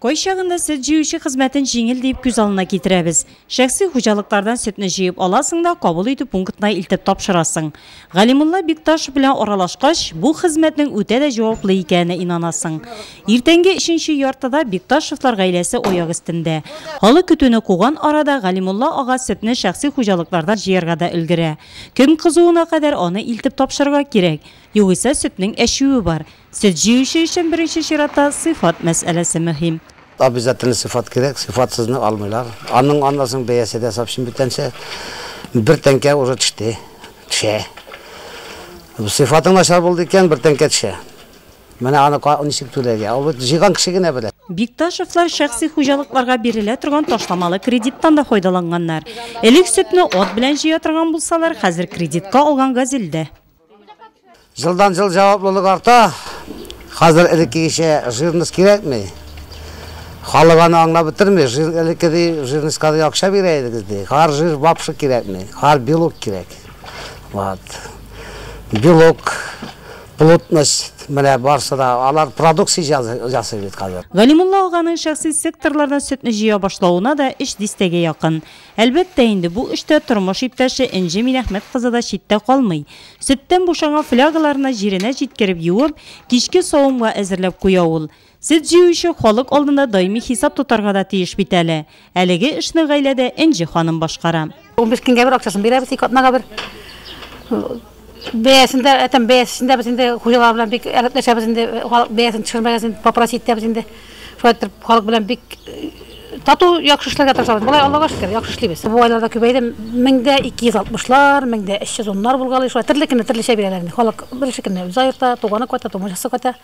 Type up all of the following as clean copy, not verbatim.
Кайчагында сөт җыючы хезмәтен җиңел дип күз алдына китерәбез. Шәхси хуҗалыклардан сөтне җыеп аласың да кабул итү пунктына илтеп тапшырасың. Галимулла Бикташев белән аралашкач, бу хезмәтнең үтә дә җаваплы икәненә инанасың. Иртәнге өченче яртыда Бикташевлар гаиләсе аяк өстендә. Халык көтүне куган арада Галимулла ага сөтне шәхси хуҗалыклардан җыярга да өлгерә. Көн кызуына кадәр аны илтеп тапшырырга кирәк. Югыйсә сөтнең әчүе бар. Сөт җыючы өчен беренче чиратта сыйфат мәсьәләсе мөһим. Обязательно сыйфат кирәк, сыйфатсызны алмыйлар. Аның аннан соң бәясе дә совсем бүтәнчә. Бер тәңкә уже төште, төшә. Сыйфатың начар булды икән, бер тәңкә төшә. Менә аны ничек түләргә? Ул бит җыйган кеше генә белә. Бикташевлар шәхси хуҗалыкларга бирелә торган ташламалы кредиттан да файдаланганнар. Элек сөтне ат белән җыя торган булсалар, хәзер кредитка алган газельдә. Елдан-ел җаваплылык арта. Хәзер элеккегечә жирность кирәкми. Халык аны аңлап бетерми. Жир элекке ди, жирностька ди акча бирә идегез ди. Хәзер жир вообще кирәкми. Хәзер белок кирәк. Вот. Белок, плотность, менә барсы да алар продукция ясый бит хәзер. Галимулла аганың шәхси секторлардан сөтне җыя башлавына да өч дистәгә якын. Әлбәттә инде, бу эштә тормыш иптәше Энҗе Минәхмәт кызы да читтә калмый. Сөттән бушанган флягаларны җиренә җиткереп юып, кичке савымга әзерләп куя ул. Сөт җыючы халык алдында даими хисап тотарга да тиеш бит әле. Әлеге эшне гаиләдә Энҗе ханым башкара. 15 көнгә бер акчасын бирәбез, ике атнага бер. Бәясен дә, әйтәм, бәясен дә без инде хуҗалар белән бик әләкләшәбез инде, халык бәясен төшермәгән инде, попросить итәбез инде. Шулай итеп, халык белән бик тату яхшы эшләргә тырышабыз. Болай Аллага шөкер, яхшы эшлибез. Бу айларда күбәйде, 1260-лар, 1310-лар булгалый, шулай төрле көнне төрлечә бирәләр инде. Халык беренче көнне үзе аерта, туганы кайта, тумачасы кайта,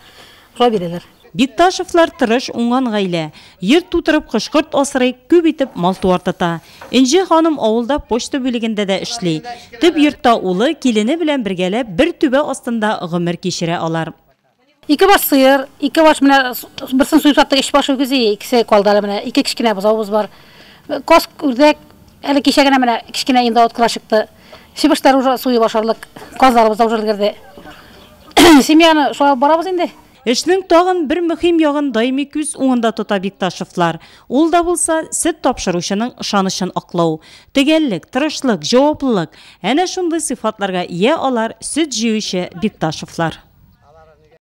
шулай бирәләр. Бикташевлар тырыш, уңган гаилә. Йорт тутырып кош-корт асрый, күп итеп мал-туар тота. Энҗе ханым авылда почта бүлегендә дә эшли. Төп йортта улы, килене белән бергәләп бер түбә астында гомер кичерә алар. Ике баш сыер, ике баш менә берсен суеп саттык, өч баш үгезе, икесе калды әле менә, ике кечкенә бозавыбыз бар. Каз, үрдәк, әле кичә генә менә кечкенә инде уткалар чыкты. Чебешләр уже суеп ашарлык, казларыбыз да уже өлгерде. Семьяны шулай алып барабыз инде. Эшнең тагын бер мөһим ягын даими күз уңында тота Бикташевлар. Ул да булса, сөт тапшыручының ышанычын аклау. Төгәллек, тырышлык, җаваплылык. Әнә шундый сыйфатларга ия алар сөт җыючы Бикташевлар.